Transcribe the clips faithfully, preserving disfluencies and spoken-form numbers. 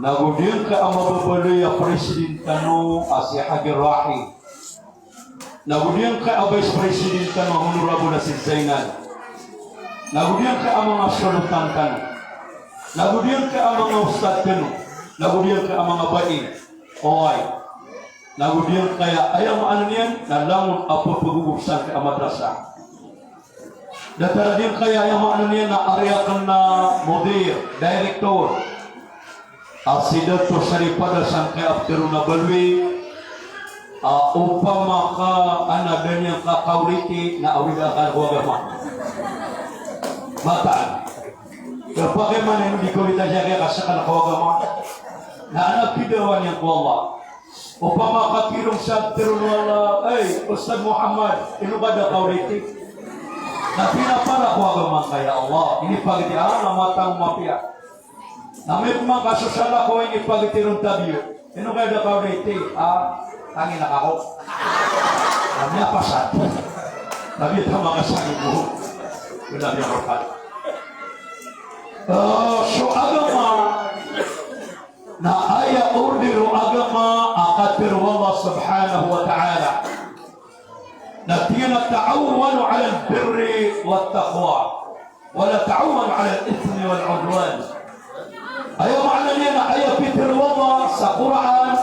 Nago giyangkai a mababaloy a president tano a si Hajj Rahi. Nago giyangkai a vice president tano a honorable a si Zainal. Nago giyangkai a manga solotan tano. Nago giyangkai a manga ustad tano. Nago giyangkai a manga bai. Oway. Nago giyangkai a aya maana niyan na langon a pepegogop sangkai a madrasa. Datar a giyangkai a aya maana niyan na ari aken a mudir, director. A si Dato Saripada sangkai a petero na baloy, a opama ka an a da niyan kakaoriti na awid a kal ko agama. Mataan. Kapakay man ino di kaorita siya kaya kasakan ko agama. Na an a pidawa niyan ko Allah. Opama ka tirong sa tero o Allah, "Ay, Ustad Muhammad, ino ka da kaoriti?" Na pinapara ko agama ka, ya Allah, inipagiti a na matang mapiya. Na may pman ka so salakaw a inipagiti ron tabiyo. Ino ka da kaoriti? A, tangila ka ko. Na miyapasad. Tabiyo ta makasangit ko. Wala miyapasad. Eh, so agama, na aya order o agama a katero o Allah subhanahu wa ta'ala. Na tig iyan a ta'awanu 'alal birri wat taqwa, wa la ta'awanu 'alal ithmi wal 'udwan. Aya maana niyan na aya pitero o Allah sa Qur'an,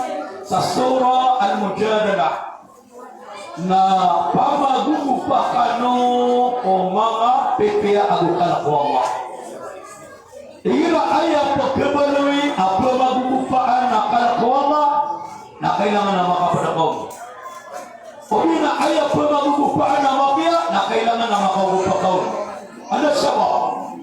sa Surah Al-Mujadalah, na pamagogopa kano o manga pipiya ago kalk o Allah. Igira aya pekebaloy a pemagogopaan a kalk o Allah, na kailangan a makapedek on. Odi na aya pemagogopaan a mapiya, na kailangan a makaogopa ka on. Anda sabap?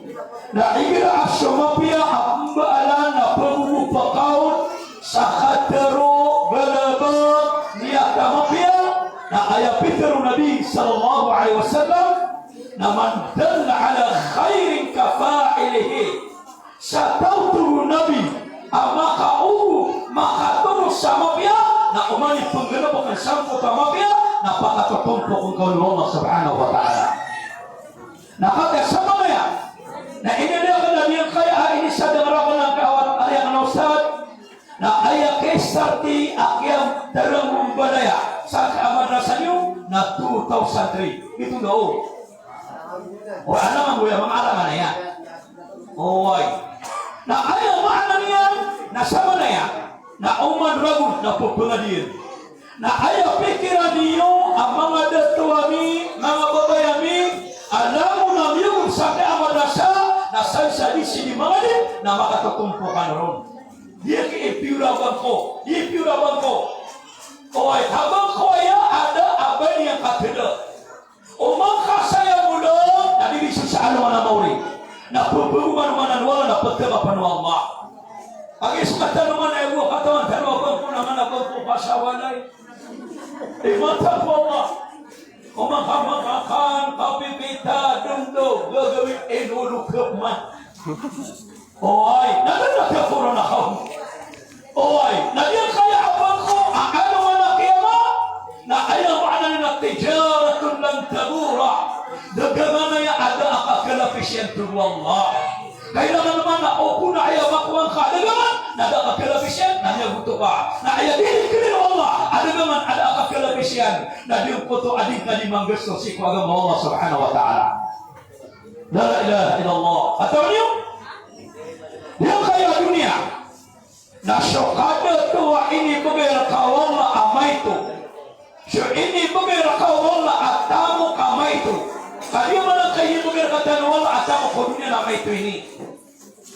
Na igira a so mapiya a pembaalan na pegogopa ka on sa katero, galebek, niyat a mapiya, na aya pitero o Nabi sallallahu alaihi wasallam, na man dalla ala khairin ka fa'ilihi. Sa taw, tig o Nabi, a makaogo, makatoro sa mapiya, na oman i penggalebeken sangkoto a mapiya, na pakatotompok on ka on o Allah subhanahu wa ta'ala. Na kagiya sa manga aya, na inilay aken a giyangkaya a inisadang raken angkai a wata a ari aken a ustad, na aya kisarti a kiyamdarang o mbalaya sangkai a madrasa niyo na two thousand three. Ito nga o. O, alangan bo aya, manga alangan aya. Oway. Na aya maana niyan na samanaya na oman ragon na pepengadiyen. Na aya pikiran iyo a manga dato ami, manga babay ami, a langon a miyogo sangkai a madrasa, na sansani sii di manga di, na makatotompok kano ron. Di ki ipiyo ra bangko, di ipiyo ra bangko. Oway, ka bangko aya a da a ba niyan kateda. Oman ka saya bolong, na di di sii sa alongan a maori. Na pepegoman o manan o Allah, na petegapan o Allah. Agi sii ka tano man aya bo katawan tano a bangko, na mana bangko ka sa walay. Imantan ko Allah. Oman ka makakan, kapipita, dondo, gagawin, inolokep man. Oway, na da na kiyaporo na kaw. Oway, na giyangkaya a bangko a alongan a kiyamat, na aya maana niyan na tijaratun lan tabura. Dagangan aya a da a kakalapis iyan, tig o Allah. Kailangan man na o ko na aya makowa ngka a dagangan, na da a kakalapis iyan, na miyagoto ka. Na aya diniklin o Allah a dagangan a da a kakalapis iyan, na giyangkoto a di ngka di manggasto sii ko agama o Allah subhanahu wa ta'ala. La ilaha illallah. Katawan iyo? Giyangkaya a doniya na so kadato a inibegay rka o Allah a maito. So inibegay rka o Allah a tamok a maito. Ka di man ka inibegay rkatano o Allah a tamok ko doniya na maito ini.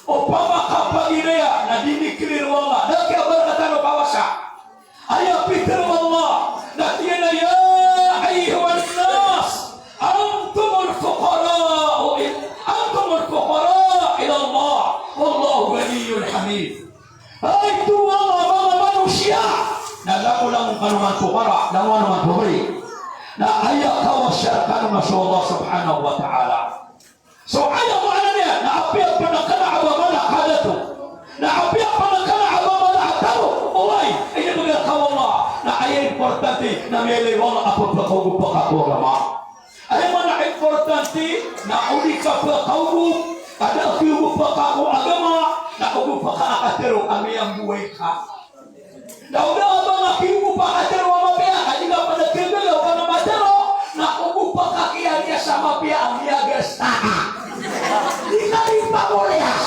Opama ka pagilaya na diniklin o Allah, da kiyabarkatan o kawasa. Aya pitero o Allah, na tig iyan a, "Ya ayyuhan nas, antumul fuqara'u il-, antumul fuqara'u ila Allah, wallahu ghaniyyun hamid." Hay, tig o Allah, manga manosiya, na langolangon kano man fuqara, langolangon man pobri. Na aya kawasa rkano na so Allah subhanahu wa ta'ala. So aya maana niyan na apiya pn a kna a ba mala a kadato, na apiya pn a kna a ba mala a tamok, oway, inibgay rka o Allah, na aya importante na miyailay o Allah a pphakaogop ka ko agama. Aya maana importante na o di ka pkaogop, a da a kiyaogop ka ko agama, na Ogopa ka a katharo a miyamboway ka. Na o da a ba nga kiyogopa a katharo a mapiya, ka di nga pn kiyagagaw ka na matharo, na ogopa ka kiyagiya sa mapiya a miyagasta ka. Di ka di pamoliyas.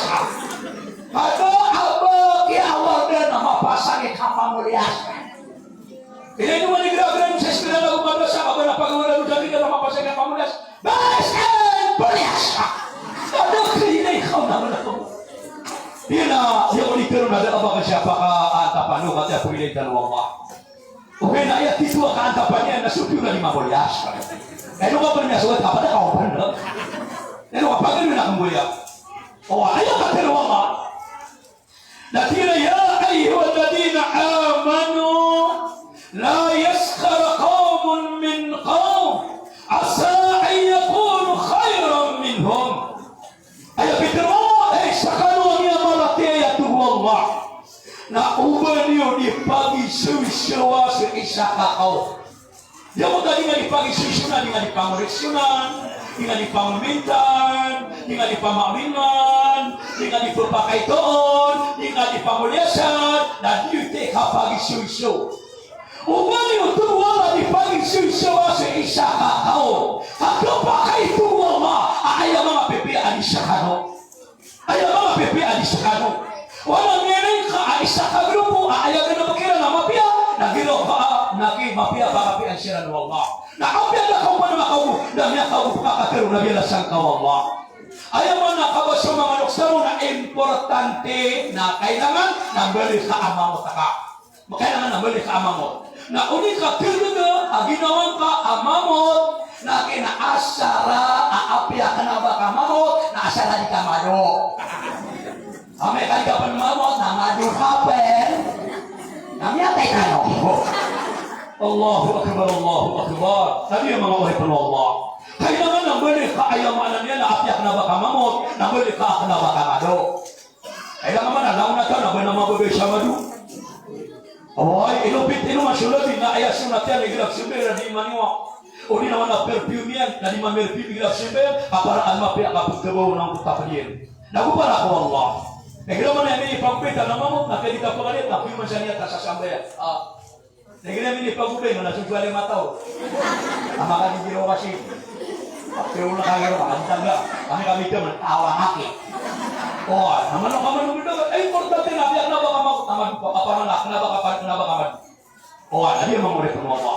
Ka da a ba kiyawarda na mapasang i kapamoliyas. Ilay niyo man i grabe sa eskwela na gumagawa sa kaban a pagawala mo dati ka na mapasang i kapamoliyas. Basta poliyas ka. Ano ka ilay ka na wala ko. Di na, di ako ni pero na da a ba ka siya pakaantapan o kati a pagilay tano Allah. Okay na iya tito a kaantapan niya na supiyo na di maboliyas. Kaya nung kapan niya suwat, kapan na kawan na. Kaya nung kapan niya na kang boliyas. O, aya katharo o Allah. Na tig iyan a, "Ya ayyuhalladhina amanu, la yaskhar qawmun min qawm, asa an yakunu khayran minhum." Aya pitharo o Allah, hay sakano a miyamaratiyaya, tig o Allah, na oba niyo di pagisoisowa so isa ka kaw. Di ako, di nga di pagisoisowa, di nga di pamoleksyonan, di nga di pamomintan, di nga di pamaminan, di nga di pepakaitoon, di nga di pamoliyasan, na di ti kapagisoisowa. Oba niyo, tig o Allah, di pagisoisowa so isa ka kaw. Ka khapakay, tig o Allah, a aya manga pipiya a di sakano. Aya manga pipiya a di sakano. Oway na miyailay ka a isa ka grupo a aya ganap kiran a mapiya, na giraw ka a, na ki mapiya ka kapiyaan siran o Allah. Na apiya da ka oman makaogo, na miyakaogo ka katharo na biyalasan ka o Allah. Aya maana ka ba so manga loks tano na importante na kailangan na mbaloy ka a mamot ka. Kailangan na mbaloy ka a mamot. Na o di ka khagaga a ginawa ngka a mamot, na kena asar a apiya kena ba ka mamot, na asar a di ka mado. Amay ka di ka pen mamot, na mado ka pen. Na miyatay kano. Allahu Akbar, Allahu Akbar. Aya manga oripn o Allah. Kailangan na mbaloy ka, aya maana niyan na apiya kena ba ka mamot, na mbaloy ka kena ba ka mado. Kailangan man a langon a tano a ba na mababaya sa mado. Oway, ino pit, ino man so labi na aya sunnat iyan, igira pzambayang na di maniwa. O di na man a perfume iyan, na di mamerfume igira pzambayang, a para a mapiya a kapagkabaw na ngkoto a pd iyan. Na go para ko Allah. Igira man a minipagobayta na mamot, na kaya di kapakaliyo, na koyaman sa niyat a sasambayang. Ah. Na igira minipagobay, na so juwal i mata o. Ama ka di giraw kasi. Pero na kaya ka, ang tanda. Kami kami ito, man, tawa nga ki. O, na mano ka man, ay, importante na, biyak na ba ka mag-, na mag-, apa man, na ba ka pa, na ba ka mag-, o, na di mamori pa mo ba.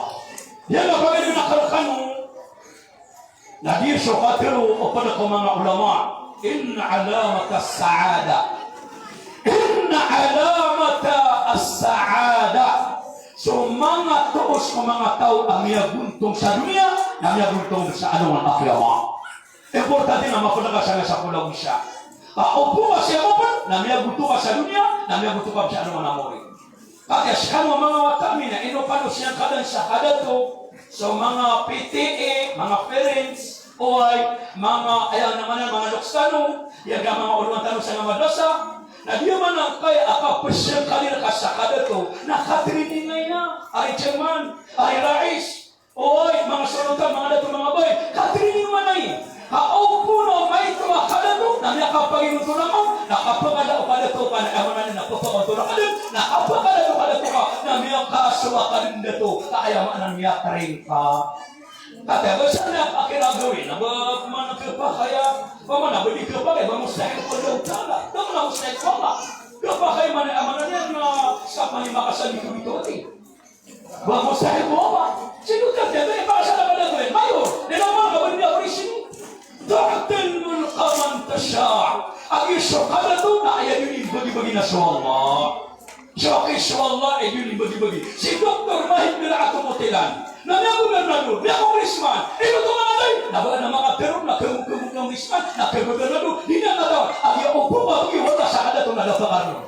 Di na pagay na karkano. Na di so katharo o pd ko manga ulama, inna alamata as-sa'ada. Inna alamata as-sa'ada. So manga toos ko manga taw a miyagontong sa doniya, na miyagontong sa alongan a kiyama. Importante na mapd ka sa nga sa kolaw isa. Ka opo ka siya mapd, na miyagontong ka sa doniya, na miyagontong ka sa alongan a mori. Kagiya skano a manga wata mi na ino kano siyangkadan sa kadato, so manga P T A, manga parents, oway, manga, aya na maana, manga loks tano, igira manga olowan tano sa manga madrasa, na di man angkaya a kapsiyangkadi rka sa kadato, na katraining iyan, ari chairman, ari rais, Oy, manga solotan, manga dato, manga bay, katraining man ai. Ka opo na maito a kadato, na miyakapaginontolan ka, na kapakada o kadato ka, na aya maana niyan na pakaontolan ka dn, na kapakada o kadato ka, na miyakasowa ka dn dato, ka aya maana niyan miyakaring ka. Katii a ba sa na akira gawii, na ba man khapakay a, ba man a ba di khapakay, ba mustahil ko Allah Ta'ala, ba man a mustahil ko Allah. Khapakay man a, aya maana niyan na sa panimakasal ito, ito, ito. Ba mustahil ko ba? Sino ka, di ba, para sa dapat na gawin? Mayor, di naman ka ba niya orisyon? Tu'til mulka man tasha'. Agi so kadato na aya niyan inibagibagi na so Allah. So, agi so Allah, aya niyan inibagibagi. Si Doktor Mahid bin Ato Motilan. Na niya gobernador, niya congressman. Ino to manga day? Na ba na manga term, na kemo-kemo congressman, na kemo gobernador. Di niyan kataw. Agi o pumabagi wala sa kadato na dapat ka ron.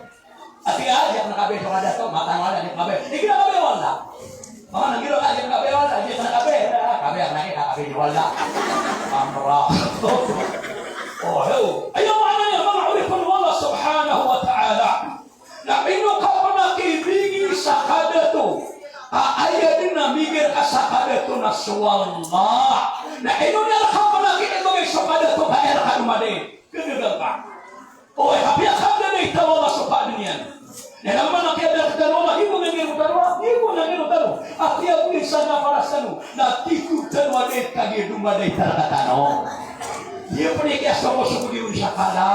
Ati a, di ako nakabay sa kadato, matang wala, di ako nakabay. Di kinakabay wala. Mama, nang giro ka, di ako nakabay wala, di ako nakabay. Ah, kabay ako na, kinakabay di wala. Amra. Oh, hello. Aya maana niyan, manga oripn o Allah subhanahu wa ta'ala. Na ino ka pn a kibigi sa kadato, a aya dn a migay rka sa kadato na so Allah. Na ino niyan ka pn a kibigi sa kadato, ka aya rka dn madi. Kagagal ka. Oway, apiya ka dn a itaw Na ino man a kiyabaya tano a, ino man a ngiro tano a, ino man a ngiro tano a kiyagoyag sa paras tano, na tig tano a di kagiya domadait a rk tano. Iya pn i kiyasokosok di on sa kala.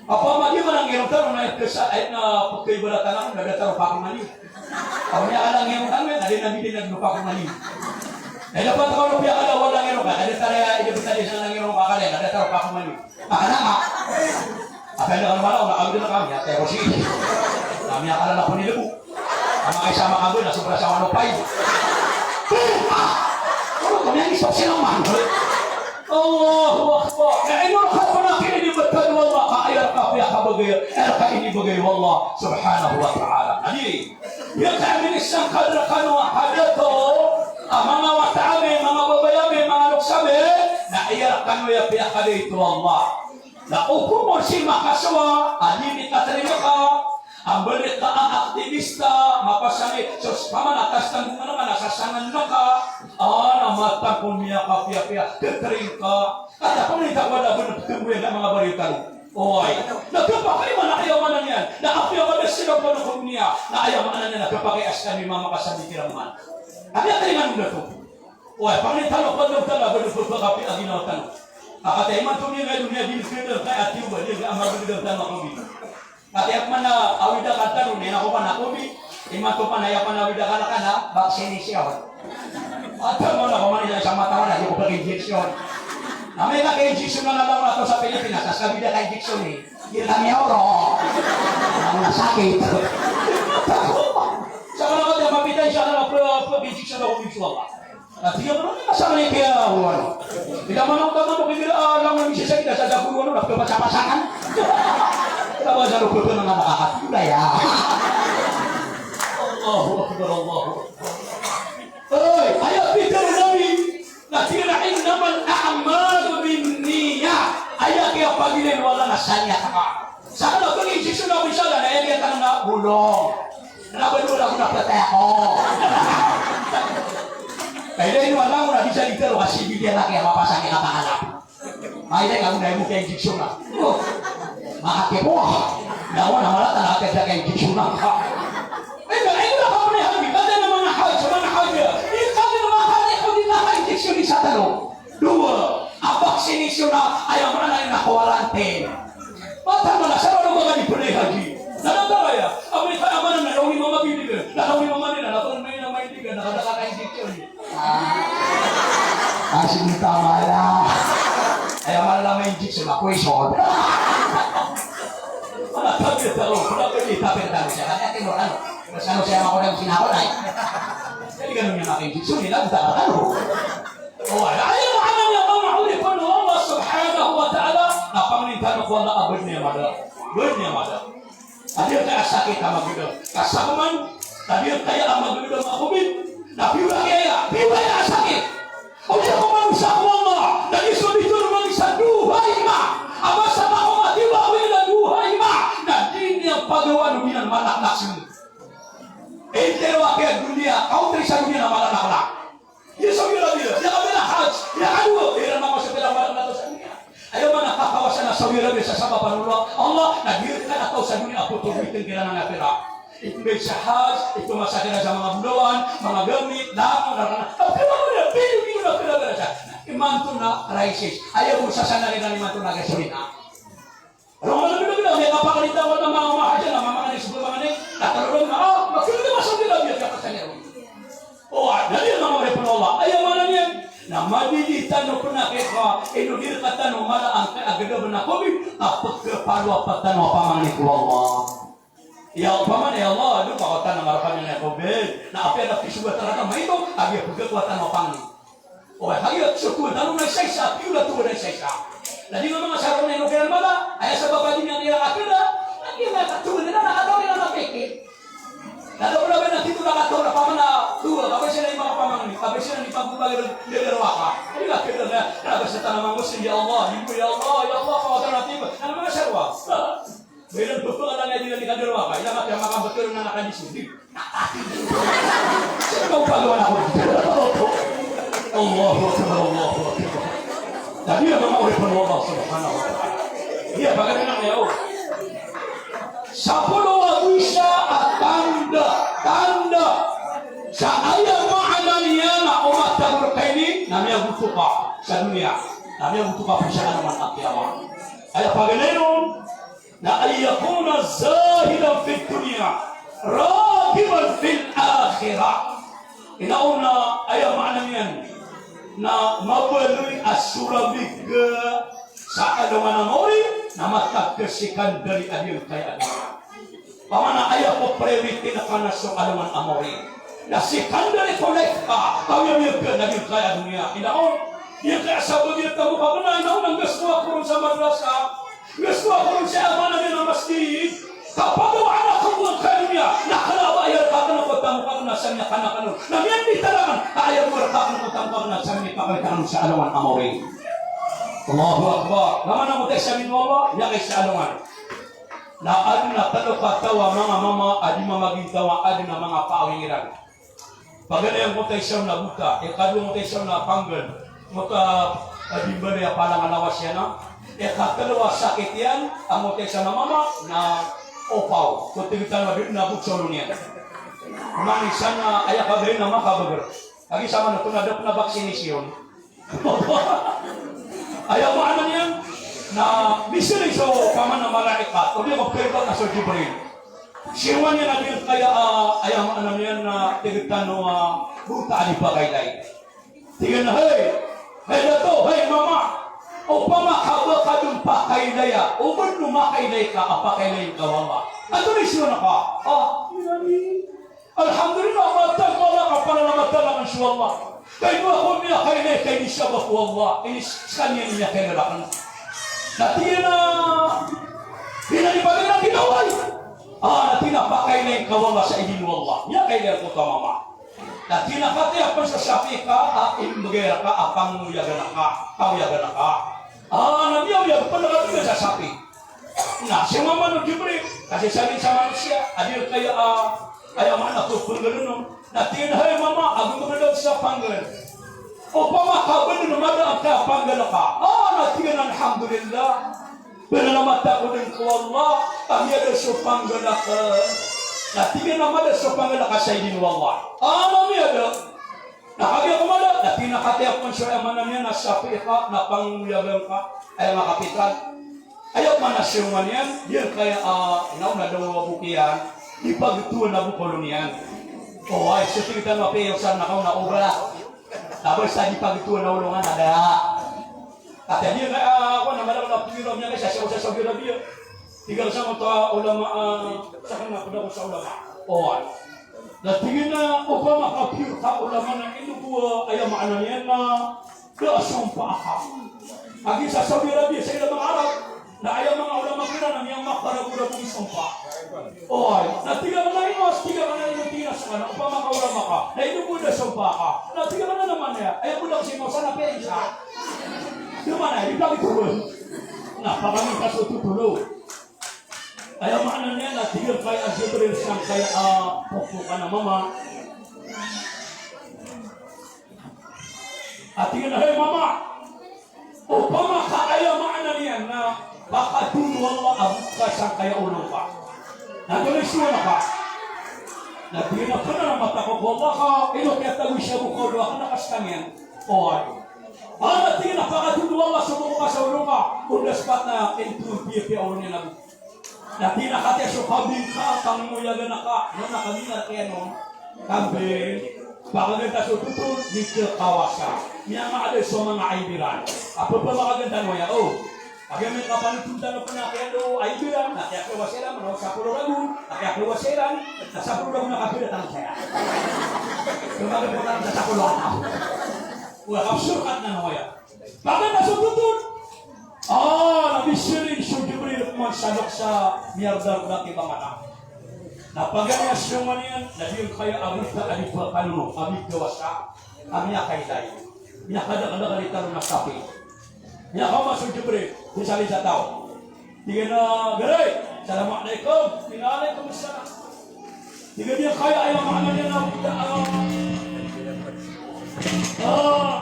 Opama di man a ngiro tano na ipkasa, ay, na pkaibalatan ako na datar o pakomani. Aw niya kala ngiro tano na di na bidi na dino pakomani. Na dapat ako no piyakala wala ngiro ka, na datar iya, ida pn tadi sa ngiro ka kala, na datar o pakomani. Makana ka. Apa anda kalau malah orang ambil rekam ya, teko sii. Na miyakala na pn i lbo. Ama kay sama ka bo na sobra sa wano pay. Ah! Ano ko, miyang isok sila man. Allahu Akbar. Na ino rk a pn a kinibtad o Allah ka aya rk a piyakabagay, aya rk a inibagay o Allah subhanahu wa ta'ala. Adi, aya ka amin isang kadra kano a hadato, a manga wata ami, manga babay ami, manga loks ami, na aya rk kano aya piyakadait o Allah. Na okom o si makasowa a di mikatarima ka, a mbaloy ka a aktibista, mapasang i so, pamana, tas tanggongan ka na sasangan ka, a na matag ko miyakapiyapiya, kataring ka. Kata ko na ita ko na bn ptmboyan a manga baryo tano. Oway. Na kapakay man a aya maana niyan na apiya ka da sila ko na ko doniya, na aya maana niyan na kapakay a ska mi mamakasabi kiran man. Aya taringan o dato. Oway, pangnin tano ko Allahu Ta'ala a bn pphakapiya a ginawa tano. A katii imanto niyan a doniya di kdang kay a tiyoba, di a magdgdang tano a kobit. Katii pman a awid akal tano, na ino ko pman a kobit. Imanto pman a aya pman a awid akal akal na vaccination. Atay man a ko man isa matawan a di ko pag-injection. Na amay ka ka-injection na langon a taw sa Pilipinas, a ska bida ka-injection i, di kami oro. Langon a sakit. Sa kala ko di a mapita, insha Allah, pag-injection ako, insha Allah. Na tig iyan a, "Ano na sa mani kaya, ano? Ida man ako, tama mo, kaya, ah, langon a misisakit, sa dagul, ano, na pagpasapasakan." Tama sa loob ko na nga nakakatulay, ah. Allahu Akbar, Allahu Akbar. Oy, aya pitharo o Nabi, na tig iyan a, "Innamal a'malu binniyah." Aya kiyapagilay o Allah na sa niyat ka. Sa kala ko ni Jesus na bisa na, na aya niyat ka na bolong. Na ba doon ako napatay ako? Kaya dahil wala mo na bisa dito, kasi bigyan na kaya mapasa niya kapangalap. Ay, dahil ako na yung kaya injection na. Oh, makakipo. Nawa na wala talaga kaya kaya injection na. Ay, dahil wala ka muna yung hagi. Kasi na mga hajj, mga hajj. Yung kami na mga hajj, kung di na ka injection, isa talo. Dowa, a vaccination na, aya maana niyan na quarantine. Mataan man a sa ron ba ka di pwede haji? Na datar aya, amay ka amanan na, na uli mamagindi ka, na uli mamagindi ka, na uli mamagindi ka, na kada ka ka-injection. Ah, asin tama ya. Aya maana na ma-injection, na question. Mana tabi talo, mana pwede tabi talo siya, kaya kimo ano, mas ano siya makulang sinakot ay. Jadi ganun yung aking injection, nila, buta ka ano. Oway, aya maana niyan, manga oripn o Allah subhanahu wa ta'ala, na pangnin tano ko Allah a bd niyan mada. Bd niyan mada. A di kaya sakit a magdam. Kasakman, a di kaya a magdam a kobit. Na piyola kaya, piyola kaya a sakit. O di ako manusa ko Allah, na di so di tano man isa dowa i ma. A ba sa mako matiba o ila dowa i ma. Na di niyan pagawaan o minan malaknak sii. Intiro a kaya doniya, country sa doniya na malaknak. Iya Saudi Arabia, iya ka miyahaj, iya ka dowa, iran makasold iran mala na taw sa doniya. Aya maana a kakawasa na Saudi Arabia sa sabap a nolon o Allah, na di rkano a taw sa doniya a ptogowitn kiran a akhirat. Ipmbay sa haj, ipmasa kiran sa manga bolawan, manga gamit, langon, langon, langon. Imanto na crisis. Aya bo sa sana kiran imanto na gasolina. Ron ka na bida-bida, miyakapakalitawan a manga mahadjan a mamangni so mamangni, na taro ron na, ah, makinig ka sa bida-bida, kaya ka sa niya ron. O, ah, na di na manga oripn o Allah. Aya maana niyan, na madidi tano pn a kaya ka, ino di rkatano mala angkai a gdam na kobit, a pkapalowa pn tano a pamangni ko Allah. Iya, opama na, ya Allah, ino pakawatan a marka niyan a kobit. Na apiya na pisogat rka maito, a giya pkakowatan a pangni. Oway, kagiya so togan tano na isaisa, piyola togan na isaisa. Na di nga manga sarong na ino kiran mala, aya sabap a di niyan iran akala, na di nga katogan iran, na kataw iran a piki. Na da pala ba na tito na kataw na pamana, togan, kabay siran i manga pamangni, kabay siran i pagobag iran, di iran waka. Di nga akala na, na ba sa tano mangos, ya Allah, ya Allah, ya Allah, kawatan a tiba, na manga sarwa. Ba iran pphakalangan iran di kaderwa ka, iran ka piyamakabekel na nakadisindi. Sino ba pagawa na ko? Allahu Akbar, Allahu Akbar. Tadi na manga oripn o Allah subhanahu wa ta'ala. Iya, pagana na niyan, o. Sapolo ago Isa a tanda, tanda sa aya maana niyan na o matag rka ini na miyagoto ka sa doniya, na miyagoto ka pn sa alongan a kiyamat. Aya paganay ron na an yakuna zahidan fid dunya raghiban fil akhirah. Ino na aya maana niyan na mabaloy a so ramig sa alongan a maori na matag ka sikandari a giyangkaya a doniya. Pamana aya ko priority na ka na so alongan a maori. Na sikandari ko life ka, ka oya miyagana giyangkaya a doniya. Ino, giyangkaya sabagi a tamok a kena, ino na nggaskowa ko ron sa madrasa, nggaskowa ko ron sa aya maana niyan a masjid. Kapagawaan ako giyangkaya a doniya, na kna a ba aya rka kna ko tamok a kena sa miyakana kano. Na miyanditarang a aya bo rka kna ko tamok a kena sa miyakana kano sa alongan a maori. Allahu Akbar. Laman a motay sa mino Allah, miyakay sa alongan. Na adn a tlo kataw a manga mama a di mamagintaw a adn a manga paawing iran. Paganay angkoto a isa on na bota, ikadowa angkoto a isa on na panggl, angkoto a, a, di mbaloy a palang a lawas iyan a, ikatlo a sakit iyan angkoto a isa na mama na opaw, so tig tano a di na bo so olo niyan. Mani san a aya kabaya na makabagr. Kagiya sa manoto na da pn a vaccination. Aya maana niyan na mislay so paman a malaikat, o di ko pkhailay na so Jibril. Siyowa niyan a giyangkaya a, aya maana niyan na tig tano a bota a di pakailay. Tig iyan a, hay, hay dato, hay mama, opama ka ba ka dn pakailaya, o ba dn makailay ka a pakailayin ka o Allah, antonaa i siyowa ka? Ah, Alhamdulillah, matag ko Allah, kapanalamatan akn so Allah. Ka ino ako miyakailay ka ini sabap o Allah, ini skaniyan i miyakailay rakn. Na tig iyan a, ino di ba ino di na wai. Ah, na tig iyan a pakailayin ka o Allah sa idin o Allah. Miyakailay rka oto a mama. Na tig iyan a katii pn sa Shafi'i ka a imbgay rka a pangoyagan ka, kaoyagan ka. Ah, na miyaoyag pn rka tig iyan sa Shafi'i. Na si mama o Jibril, kasi sabi sa manosiya a di rkaya a, aya maana ko panggalon on. Na tig iyan a, hay mama, ago magdam sa panggal. Opama ka ba dn madam ka panggal ka. Ah, na tig iyan a, alhamdulillah. Panalamatan ako dn ko Allah a miyada so panggal akn. Na tig iyan a mada so panggal ka sa idin o Allah. Ah, na miyada. Na kagiya ko mada, na tig iyan a katii pn so aya maana niyan na Shafi'i ka, na pangoyagan ka, aya nga kapitan. Aya maana siyowa niyan, giyangkaya a, ino na da bo kiyan, di pagtowan a bo ko olo niyan. O, ay, so tig tano a piya sa na kaon na obra. Tapos sa di pagtowan a olo nga na da. Katii niyan, ah, ako na mala ko na piro niyan sa Saudi Arabia. Tig iyan sa manga ulama, ah, sa kna ko da ko sa ulama. O, ay. Na tig iyan a opama ka pure ka ulama na ino bo, aya maana niyan na da a sompa ka. Kagiya sa Saudi Arabia, sa ila manga Arab, na aya manga ulama kiran na miyamakaragorag i sompa. O, ay. Na tig iyan a ino, tig iyan a ino, tig iyan a skaniyan, opama ka ulama ka, na ino bo da sompa ka. Na tig iyan a maana niyan, aya bo da ko si mawsa na piya isa. Di maana, di pagtowan. Na pakaminta so totol. Aya maana niyan na tig iyan a kaya a Jibril sangkaya a pokpokan a mama. A tig iyan a, hay mama, opama ka aya maana niyan na pakatoon o Allah a bo ka sangkaya olo ka. Na antonaa i siyowa ka? Na tig iyan a panalamatan ako ko Allah ka ino kiyatago sa bo ko olo akn a ka skaniyan. O, ay. Ah, na tig iyan a pakatoon o Allah so bo ka sa olo ka. Ko da spat na intoon piyapiya olo niyan a bo. Na tig iyan a katii so kambing ka, pangoyagan ka, na kambing ka, kaya no kambing. Pakagantan so totol, di ka kawasa. Miyangaaday so manga aibiran. Apa ba makagantan waya, o. Pagay mi kapanotol tano pn a kaya do aibiran, na kaya kawasa iran, na sapolo ragon, na kaya kawasa iran, na sapolo ragon na kapira tano saya. Kumbaga po tano sa sapolo araw. Wala kapsur kat na waya. Pagay na so totol. Ah, na mislay so Jibril pman sa lokes a miyardarda ki bangkana. Na pagay na siyowa niyan, na giyangkaya a bota a di ba kanono, a migawasa, a miyakailay. Miyakadakadakal i tano na sapi. Miyakaoma so Jibril, di sa isa taw. Tig iyan a, "Garay, assalamu alaikum." Tig iyan a, "Alaikum assalam." Tig iyan a, "Giyangkaya aya maana niyan na bota a, ah,"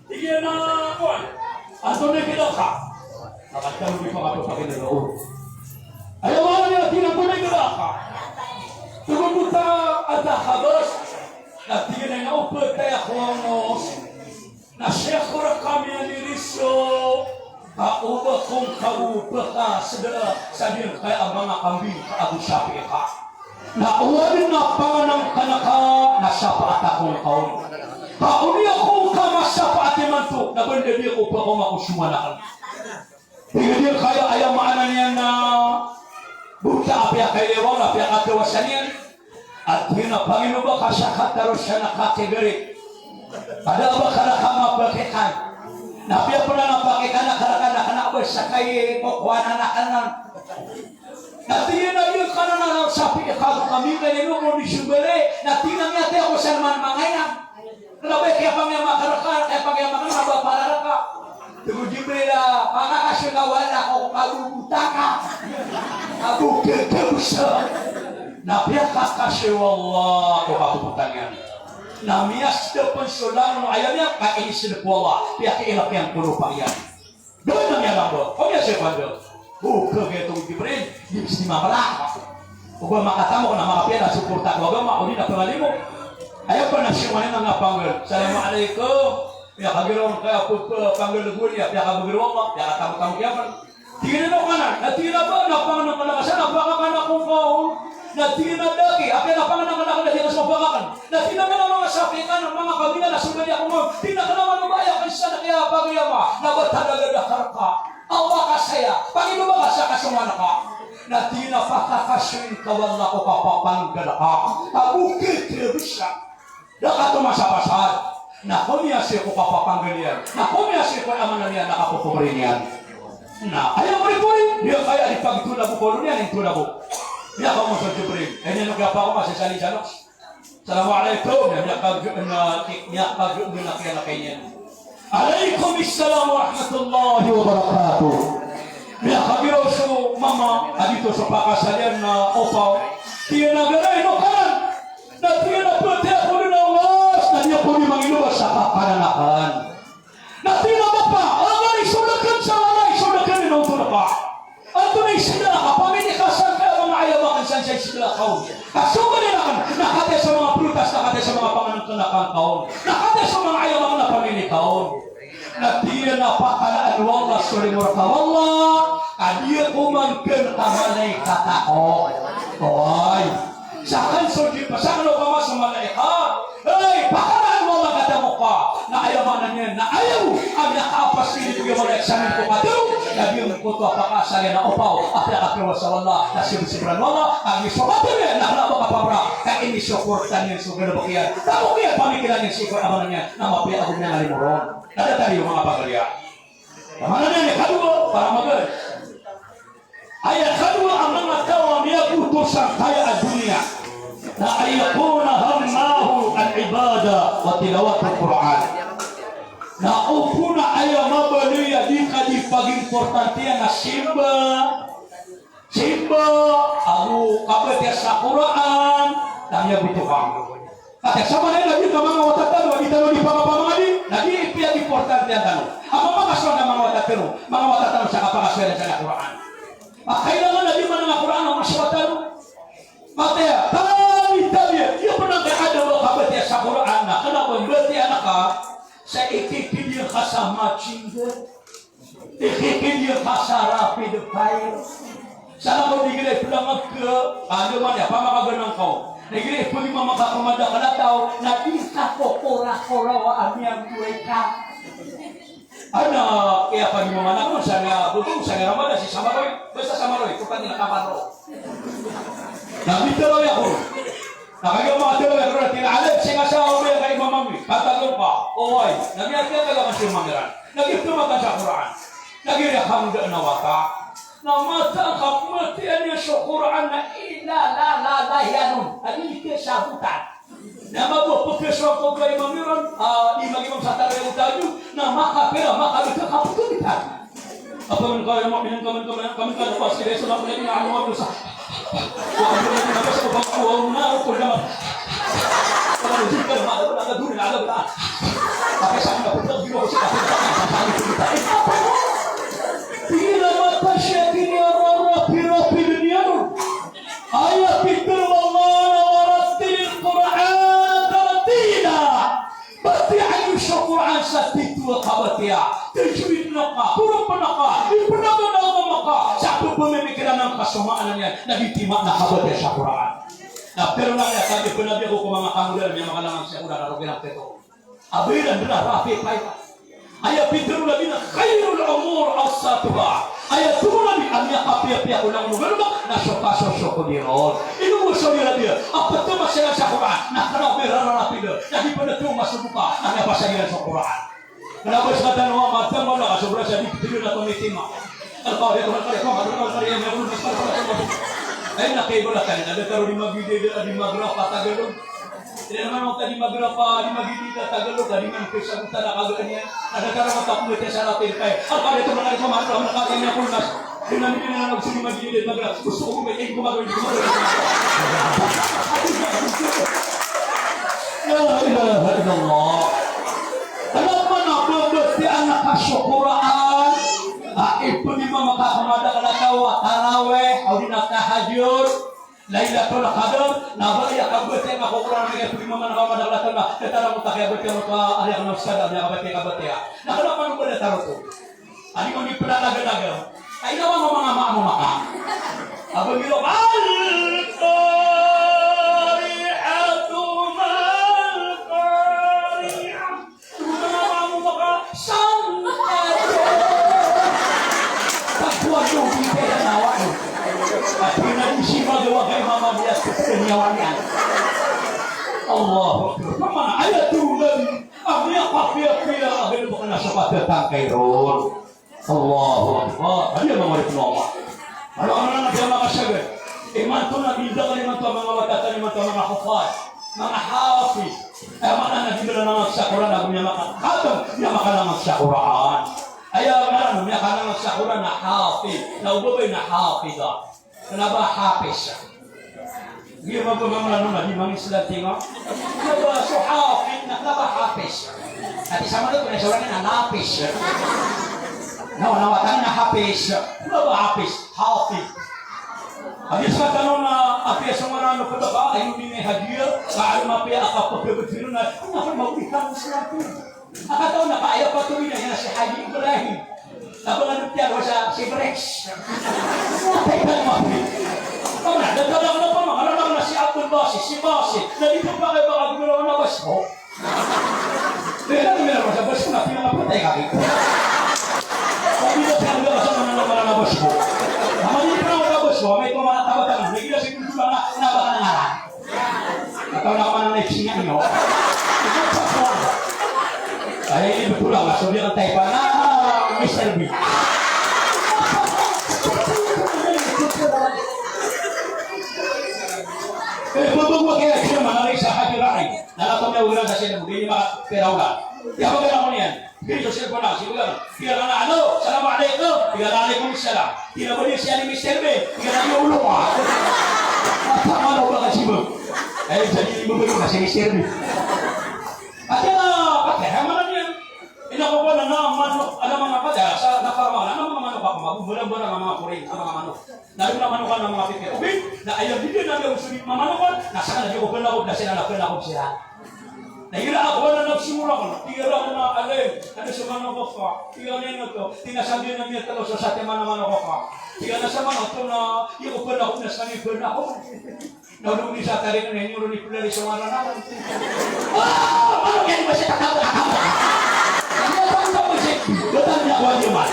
Tig iyan a, kowan, "Antonaa i kida ka?" Makatalo di pakapapakinalo. Aya maana niyan, tig iyan a, "Antonaa i kida ka?" Ati na ino peta ya ko angos. Na siyakor kami a niriso. Ka o ba kon ka o ba ka sida sa di kaya a manga kambing ka Abu Shafi'i ka. Na o adn a pangnngkn ka na syafaat ako ngka on. Ka o di ako ngka masyafaat imanto, na ba di ako pakaoma ko soman akn. Tig iyan a kaya, aya maana niyan na bota a piyakailawan, a piyakatawasa niyan. Ati na pangino ba ka sa katarosan a kategori. Pada ba ka raka mapakikan. Na piya pn a napakikan a ka raka na kna ba sa kai kokowan a na kna. Na tig iyan a di ka na na sa pi ka kami ka ino ko di subali. Na tig iyan a miyatay ako sa man mangainan. Kna ba kiyapangayama ka rka, kiyapangayama ka rka, na ba para rka. Tig o Jibril a, pakakasiyo ka wala ko kabubota ka. Kabubota ka. Na piyakakasiyo o Allah ko kabubota niyan. Na miyasdp pn so langon o ayam iyan, ka inisdp o Allah. Piyakiilap iyan ko lopa iyan. Dn a miyalamba, o miyasipanda. O, kagiya oto Jibril, di pzdi mamala. O ba makatamok na makapiya na suporta ko agama, o di na pangalimo. Aya pn a siyoman iyan a panggl. Assalamu alaikum. Miyakagiraw on kaya ppanggl lagoi niyan, piyakabagr o Allah, piyakatamok-tamok iyan pn. Tig iyan a ino kna, na tig iyan a ba, na pangnngkn ka sa, na pakakan ako ngka on. Na tig iyan a daki, apiya na pangnngkn ka na di ka sa pakakan. Na tig iyan a manga sapikan, manga kabila na so ba di ako ngka on. Tig iyan a kna ba aya ka sa na kiyapagayama, na ba talaga da ka rka. Awa ka saya, pangino ba ka sa kasongan ka. Na tig iyan a pakakasiyo ngka o Allah ko kapapanggl ka. Kabubota ka. Da ka tomasa pasad. Na komiyasi ko kapapanggl iyan. Na komiyasi ko amanan iyan, na kapopori niyan. Na aya pori-pori, di kaya di pagtolabo ko niyan, di tolabo. Di ako mo so Jibril. Aya niyan o kiyapakaoma sa salin sa loks. Assalamu alaikum. Na miyakag-, na, miyakag-, na kiyan a kay niyan. Alaikum assalam wa rahmatullahi wa barakatuh. Miyakagiraw so mama a giyoto so pakasal iyan na opaw. Tig iyan a gana ino kanan. Na tig iyan a pti ako dn a ongas, na di ako di mangino ba sa kakanan akn. Na tig iyan a bapa, a gana isold akn sa wala, isold akn ino oto na pa. Antonaa i sdla ka, pamili ka san kaya manga ayam akn san sa i sdla ka on. Ka so ba di akn, na kataya sa manga prutas, na kataya sa manga pangnngkn akn ka on. Na kataya sa manga ayam akn na pamili ka on. Na tig iyan a pakalaan o Allah so limo rka o Allah, ka di ako mangkn ka malaikat ako. Oway. Sakn so di, sakn o pama so malaikat. Ey, pakalaan o Allah ka tamok ka. Na aya maana niyan, na aya bo a miyakaapas ini ko malaikat sa miyakatero. Na di ngkoto a pakasal iyan a opaw a piyakatero sa Allah, na sibsibran o Allah, a giya so katero iyan na kna ba kapapra. Ka inisoport iyan so galbk iyan. Tamok iyan, pamikiran iyan sii ko amanan iyan. Na mapiya ago miyangalimo ron. Na datar iyo manga pagariya. Aya maana niyan ikadowa, para magaan. Aya ikadowa a manga taw a miyagoto sangkaya a doniya na an yakuna hammahu al-ibadah wa tilawatul Qur'an. Na opama aya mabaloy a di ka di pagimportantiya na simba. Simba, ago kabatiya sa Qur'an, na miyagoto ka. Kataya sa manay na di ka manga wata tano, di tano di pamapamangadi, na di piyagimportantiyan tano a mapakasowa na manga wata tano, manga wata tano sa kapakasowa sa Qur'an. Kailangan na di manang Qur'an a masowa tano. Kataya, tabi, tabi, di pn a kaya adn a kabatiya sa Qur'an na kna ba mbatiya na ka sa ikikidi ka sa matching. Ikikidi ka sa rapid fire. Sa na ko di gila iplang ka, ano man ya, pamakaganang ka. Na gila ipuli mamakakamada ka na taw, na di ka kokora-kora wa ami ang buhay ka. Ana, kaya pa di mamana ko, sa nga, buto, sa nga Ramadan, si Samaroy, basta Samaroy, ko pa nila Kaparo. Na, bitaraw ya ko. Na kagiya manga tero iyan roo na tig iyan a, "Alay, sii nga sa away ka Imam Amir, katago ka." Oway, na miyatiyatag ka si Imam Amir. Na giyoto mataan sa Qur'an. Na giya kamoda na wata. Na mataan ka matiya niyan so Qur'an na ila la la la iyan on. Adi iti sabotan. Na mago pagkaso ko kay Imam Amir, ah, di mag-imam sa tarawih o tahajjud, na makapira, makabita, kaputulitan. Afaman kana mu'minan kaman, kaman, kaman kana fasiqan, laysa lahu illa an ya'lamu ma fis-, wa amma alladhina fasaqu fa ma'wahum an-nar kullama, wa lahum fil adhabi muhin. Aya pitharo o Allah na warattilil Qur'ana tartila. So maana niyan na di timan a kabatiya sa Qur'an. Na pero na kaya sabi ko na biya ko ko manga kamulan a miyamakalangan sa Qur'an a rokirang peto. Abay na ndra rafi pay. Aya pitharo o Nabi na khairul umur awsatuha. Aya tharo o Nabi a miyakapiyapiya ko langon o galbk na so kasosok o diron. Ino bo so diron? A ptharoa siran sa Qur'an na kna o mirararapi dn na di pn tharoa so boka na miyabasa iran so Qur'an. Kna ba skaniyan a madama na kasobra sa di pitharo na tomitima. Al-Qari'ah, al-Qari'ah, al-Qari'ah, al-Qari'ah. Ay, na kaibarat ka na, da taro di magidi, da di magrapa Tagalog. Di naman ako ta di magrapa, di magidi, da Tagalog, da di man kasagutan a kagaan iyan. Ada taro mata ko mete sa ratil kay. Al-Qari'ah, al-Qari'ah, al-Qari'ah, al-Qari'ah. Di naman di na nagsusugi magidi, da magrapa. Gusto ko ba, eh, gumagawa, gumagawa. La ilaha illallah. Kna ba na babatiya anan ka so Qur'an a ipnimama ka ko madakl a taw a tarawih, odi na tahajjud, Lailatul Qadr, na ba aya kabatiya nga ko Qur'an a ipnimama ka ko madakl a taw na, titara mo ta kiyabatiya mo ta, ari akn a ustadh a miyakabatiya, kabatiya. Na kna ba na babatiya taro oto. Adi ko di plalagalaga. Ay, na manga, manga, manga, manga. Abang ilo, Al-Qari'atu mal-Qari'ah. Manga, manga, manga, sangkaya. Pagkuhan ko, di kaya nawa, eh. At yun ang isipan ko, kay mama niya, sa nyawa niya. Allahu Akbar. Mama, ayat turun. Apiya, apiya, apiya, apiya, baka na sa pagkatangkay ron. Allahu Akbar. Adi a manga oripn o Allah. Ano, ano na, adi a manga sagad. Imanto na, bida ka imanto a manga wata tano, imanto a manga huffaz. Manga hafiz. Aya maana na di bala langon sa Qur'an, ago miyamakalangon sa Qur'an. Aya ngaran o miyakalangon sa Qur'an na hafiz. Na o babay na hafiza. Kna ba hafiz. Giya mababang lano na di mangisla tinga. Kna ba so hafiz na kna ba hafiz. Ati sa Manoto na isa oran na lapis. Na, na wata na hafiz. Kna ba hafiz, hafiz. Ati sa tano na apiya so ngaran o pd ka, ay mo di na hadiya, ka ano mapiya a kapagkabadfiran na, ano ka mawita mo sila ko. Akataw na ka aya patowi na iyan si Haji Ibrahim. Tabang ano piya, wasa si Brex. Patay ka naman. Tama na, dadala ko na pa, mga anak na si Abdul Basit, si Basit. Na di ko pa kayo baka gumalaw na bas ko. Kaya na tumira ko sa bas ko na pinangapatay ka dito. Sabi na siya, "Ang gawin sa mga naman na bas ko." Ang mali pa naman na bas ko, may pamatawa ka na, may gila si Kultura na, na baka nangaran. Ataw na ka man ang naisingan niyo. Ay, ini betul lah, mas lebih ang taypa na, Mister B. Eh, bago ko kaya siya, manalay sa hadirai. Nalato niya ulan sa sila, hindi niya makapira ulan. Di ako kaya ko niyan. Bigay ko cellphone na, sige lang. Tig iyan a, "Hello, assalamu alaikum." Tig iyan a, "Alaikum salam." Tig iyan a, "Bali siya ni Mister B." Tig iyan a, "Iyo, ulo ka." At tama na ba kasi mo? Ay, sa di mo ba yung kasi Mister B? At yan na, pati, ay, manan yan. Ina ko ba na, na, manok, ano, mga pati, sa, na, parang, ano, mga manok ako, mabubulang-bulang ang mga kuring, ang mga manok. Na rin naman ako ng mga pipir. Okay? Na ayun, di na rin ako sulit mamanokon. Na saka na di ko pala ako, na sila na pala ako sila. Na ira ako na nagsimula ko na. Ira ko na alay. Ano sa manok ko pa? Ira na yun ito. Tinasabi na niya talo sa sa tema na manok ko pa. Ira na sa manok ko na, di ko pala ako, na sa ni pala ako. Na ulo ni sa tarik na yun, ulo ni pala rin sa mga naman. Oh, manok yan, masya, takam, takam. Ano ba ang tapos eh? Ba't ang nakuha niyo man?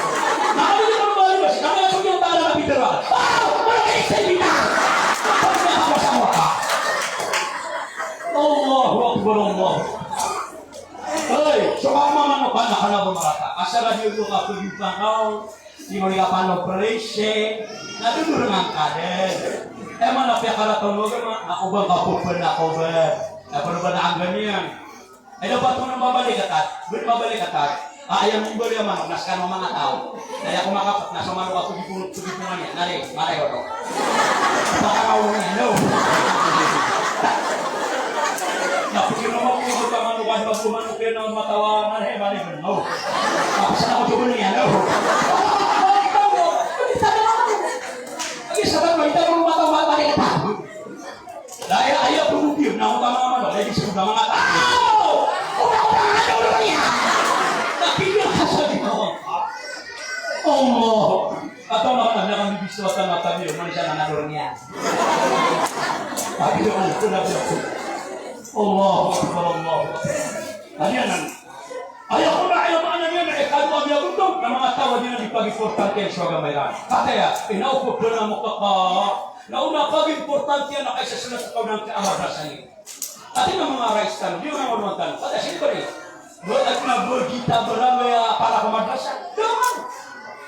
Nakabili ko ng mga libas, kami ang sugyong tala na Peter Rock. Oh, manok yan, excited na. Pag nakapasa mo ka. Allahu Akbar, Allah. Ay, so ka mamanok ka na, ka na bumarata. Asal na di ko ka pwede pa, no? Di ko di ka pano prese. Na dudurangan ka din. Eh, mana piya ka na tawag, ma-, ako ba ka po pa na ako ba? Eh, paano ba na ang ganyan? Ay, dapat mo nang babalik ka, Tad. Ba't babalik ka, Tad? Ah, ayaw mong bali ang manok, nas ka ng mga tao. Kaya kumakapot na sa manok ako, di po, di po nga niya. Nari, maray ko to. Baka kaulo niya, no? Napikir naman ko sa manok, ano ba, manok yan ang matawa, nari, maray ko, no? Tapos na ako, di po niya, no? Ay, sabi mo, ito mo matawa, maray ka, Tad. Daya aya pemukir na utama mana lagi sudah mengatakan, "Oh, udah, udah, ada orang ya." Tapi dia kasar di bawah. Allah. Atau nak tanya kami bisa tanya tadi. Diyan ang nador niyan. Sabi niya, "Oh, ito na po." Allahu Akbar, Allahu Akbar. Ano yan, ano? Aya kon a, aya maana niyan na ikadwa a miyagondom na manga taw a di niyan di pagimportantiyan so agama iran. Kataya, inaw ko pn a mokaka, na ona pagimportantiyan na kaisa sila sa kaonahan ka a madrasa niyo. Ati na manga rais tano, di manga rais tano. Pati siyempre, ba-, at na ba kita barangay, ah, para ko madrasa? Daman.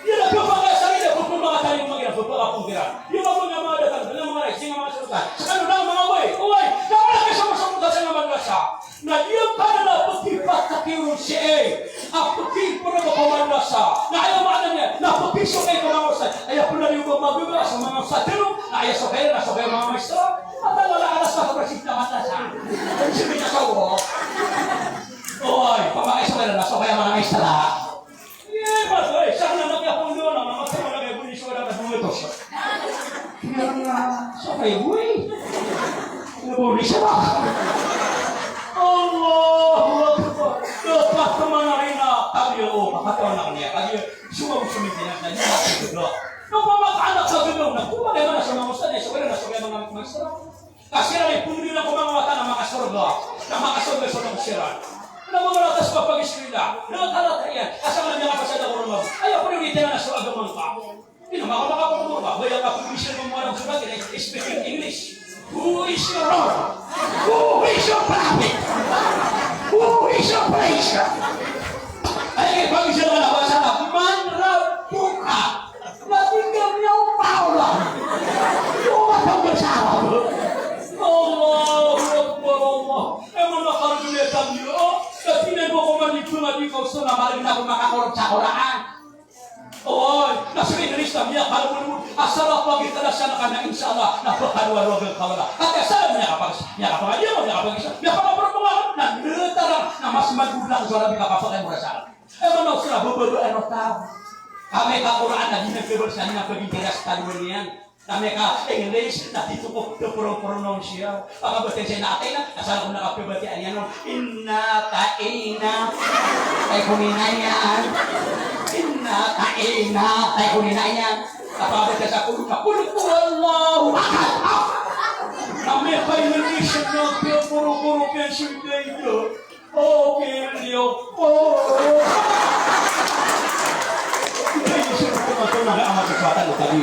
Di na ko pagkasari na ko pun makatalingoma iran, ko pagkapon kiran. Di ba ko nga manga datang, di na manga rais, di nga manga sultan. Sa kano na manga way, way, na wala ka sa masamot sa nga madrasa. Na di ang kana na pagkipagkakirun siya, eh. A pagkipagkirun ko madrasa. Na aya maana niyan, na pagkisokay ko manga ustad. Aya pun na di ko mababa sa manga ustad tano, na aya sokay, na sokay manga maestra. At wala ka na sa pagkasita madrasa. Sabi niya sa ako, "Oy, pamakaisa ka na, so kaya mga maestra." Iya, mas, oy, sa akin na magkapon doon, ang mga tao na kaya bulis, wala ka doon ito. Kaya nga, so kaya buhay. Ano ba ulit siya ba? Allahu Akbar. Dapat sa mga rin na tabi ako, makatawa na kanya. Kaya sumagot sa mga pinagdala niya, makikita. Nung pamakaana ka doon, na kumagay na sa mga ustad, eh, so kaya na, so kaya mga maestra. Ka siran i pnggolalan ko manga wata na makasorga, na makasorga so lomos iran. Na manga ratas ko a pag-eskwela, na makarataya, asal na miyakapasad ako ron. Aya pn i orientation na so agama ngka. Di na maka-, makaporma ka, ba aya ka pn di siran mamaran so lagi na speaking English. Who is your Lord? Who is your prophet? Who is your preacher? Aya pag-eskwela na basa na, man rabbuka? Na tinggal niya o Paula. Yung matanggal sa Arab. Allahu Akbar, Allah. Eh, mga karunatan niyo, oh. Kasi na mo ko man ito nga di ko gusto na marig na ako makakorot sa Quran. Oy, na sa English na niya, alam mo naman, asal ako kita na sana ka na, inshallah, na pagkaruwa-ruwa ng kawala. At asal niya kapag, niya kapag, niya kapag, niya kapag, niya kapag, na nutara, na mas magudang sa labi kapag, kapag, kapag, Eh, manaw sira, bababa, ano, taw. Amay ka Qur'an na di na pebal sa niyan, pag-interes tano niyan. Amay ka English na di to ko, to pro-, pronounce iyan. Pakabatay sa inatay na, asal ko na kapabatay niyan, no? Inna ta'ina. Tay ko ninayan. Inna ta'ina. Tay ko ninayan. Pakabatay sa kulog na, kulog ko, Allahu Akbar. Amay ka English na, puro-puro, pension day, no? Okay, Leo. Oh. Hindi, gusto ko ito, ito, mga amat sa kwarta, no, sabi.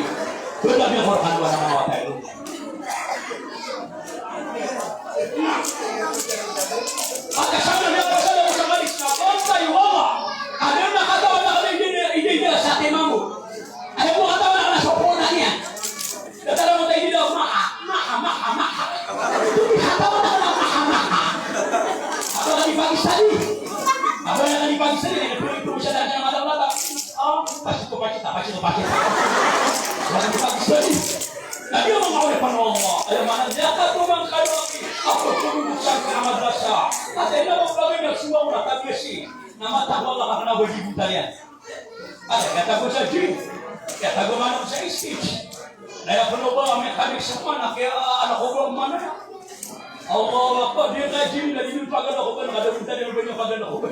Wala niya ko, ano, wala mga watay, no? At kasama niya, kasama ko sa kalis na, bantay, wala. Ano na katawa na kami, hindi, hindi, hindi, sa ating mambo. Aya bo katawan aken a so poon iyan. Datar a matay di daw, maha, maha, maha, maha. Katawan aken a maha, maha. Aba ka di pag-study. Aba ka di pag-study, na ipro-, ipro-, siya na niyan mata-mata. Ah, pasito, pasita, pasito, pasita. Wala di pag-study. Na di mo mawala pa, no, Allah. Aya maana niyan, katawan ka, no, ako, ako, ako, sa madrasa. At ina mo pa rin, nagsuwa mo na, tabi siya. Na mata ko, Allah, ka na ba di buta yan? Aya kiyatago sa gym, kiyatago man sa stage. Na aya pn o ba a mekanik sa man, a kiya, ah, anak o ba man. Allahu Akbar, di ka gym na di pagana ko ba, na kada punta di pagana ko ba.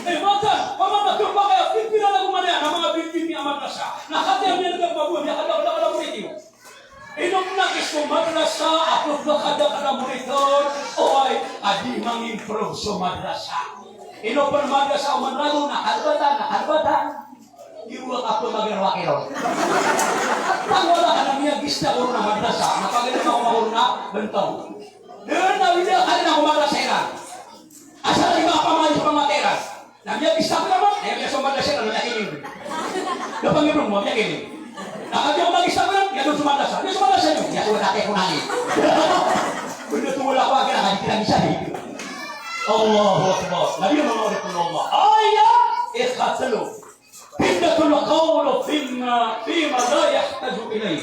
Eh, mata, paman na kiyapakay a pipira na gumana, na manga pipira a madrasa. Na katiya niyan ka ba, buwan niya, kada, kada, kada, kada, Ino pn a gisto madrasa a pphakadakl a morit on, oway, a di mangimprove so madrasa. Ino pn madrasa o man ragon na kalbatan, na kalbatan. Di bo a kapmagrawaki ron. Tagola ka na miyagista ko ron a madrasa, na pagari na ko makoron a bntong. Dn a wida ka na ko madrasa iran. Asal di ba kapamali sa pamati iran. Na miyagista ko iran, na miyasomad na siran, na miyakilid. Na pangibron mo, miyakilid. Na kagiya ko magista ko iran, miyadon so madrasa. Miyasomad na siran, miyasomad na siran. Benda to wala ko agad, na kadikira ni siya. Allahu Akbar. Na di manga oripn o Allah. Aya ikatlo. Bid'atul qawlu fima, fima la yahtaju ilayh.